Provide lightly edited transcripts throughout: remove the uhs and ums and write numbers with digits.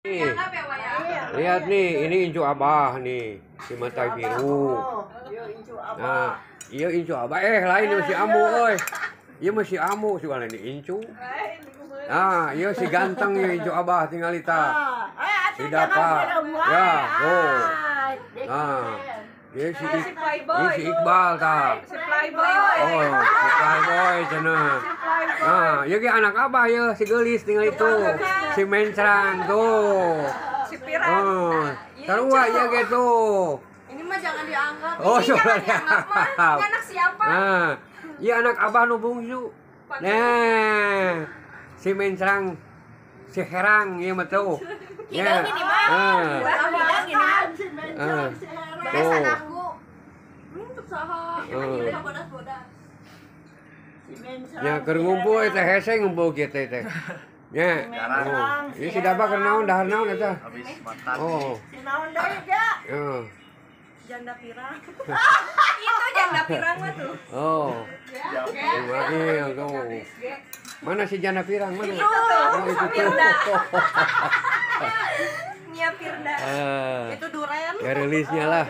Nih, lihat nih, ini incu Abah nih, si mata biru. Nah, iya incu Abah, lain masih Amu euy. Iya masih Amu soalnya ini incu. Nah, iya si ganteng ya incu Abah tinggal ita. Si Dapa. Ya, tuh. Nah, dia si ini si Iqbal ta. Si Playboy. Oh, si Playboy cenah. Nah, ieu ge anak Abah ya, si geulis tinggal itu. Si mencrang tuh. Si Pirang. Oh, sarua ieu ge tuh. Ini mah jangan dianggap. Oh, ini jangan dianggap mah. Ini anak siapa? Nah, iya anak Abah nu bungsu. Nah, si mencrang, si herang ieu mah tuh. Ya. Hidang ini mah. Ah. Hidang ini mah. Ah. Beresan Tuh. aku. Untuk saha. Oh. Bodas-bodas. Ya keur ngumpul teh hese ngumpul kieu teh teh. Nya. Oh. Ieu si Daba keur naon dahar naon eta? Habis makan. Oh. Si naon deui ja? Heeh. Janda pirang. Itu janda pirang mah tuh. Oh. Ismail tuh. Mana si janda pirang mana? Itu tuh. Oh, itu tuh. Firda. Nia Firda. Itu duren. Ya rilisnya lah.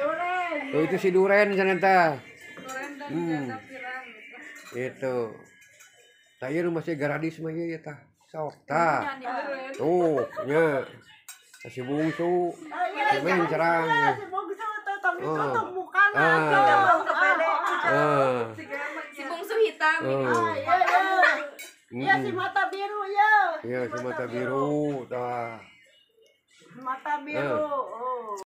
Tuh itu si duren sana tah. Duren dan janda pirang gitu. Itu. Tah ieu nu masih garadis mah ieu tah. Sok tah. Tuh, nya. Si bungsu. Si mencrang. Si bungsu tuh tong Oh. ditutup mukana. Ah. Ah. Si bungsu hitam ini. Oh. Iya, iya. Iya si mata biru ya. Iya si mata biru.